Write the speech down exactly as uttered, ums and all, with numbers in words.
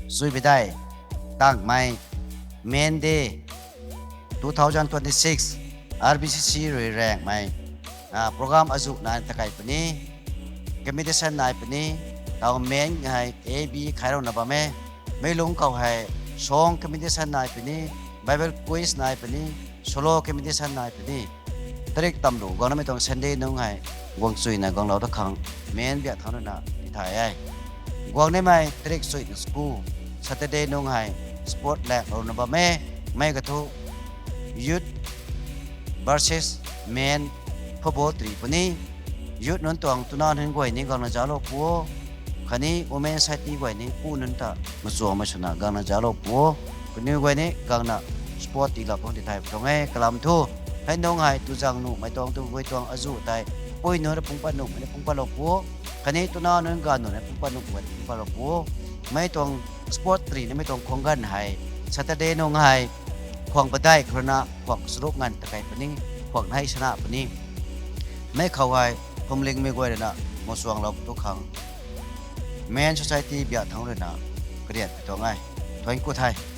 Chuibidai tangmei Men Day two thousand twenty-six R B C C rui raengmei program azuh nai takai puni, competition nai puni, taw men hei A B khailouna bam e. Mei lungc khou hei song competition nai puni, Bible quiz nai puni, solo competition nai puni. Tarik tamlu guang namei tuang Sunday nungc hei guang chuina guanglou ta khang Men biak thangc ruina tithay e. Guang nimei tarik chuina school, Saturday nungc hei sport laeklouna bam e. Mei kathu youth versus men football tri puni. Youth nunc tuang twna nunc guay ni gangna zalou pu o, khatni women society guay ni pu nunc ta machuangmei swna gangna zalou pu o. Kaniw guay ni gangna sport tiilou tuang tithay pu tuang e kalam thu. Hei nungc hei tuzang nuhmei tuang tu guay tuang azuh tei pui nunc na pungc pat nuhmei ni pungc patlou pu o, khatni twna nunc ganv nunc na pungc pat nuhmei ni pungc patlou pu o. Mei tuang sport tri nimei tuang khuang ganv hei Saturday nungc hei khuang padeih khou ruina khuang charuk nganv takai puni, khuang nei sana puni. Mei khou hei phuamlingmei guay ruina machuanglou pu tu khang Men Society biak thangc ruina karian pi tuang e. Thuanc ku the.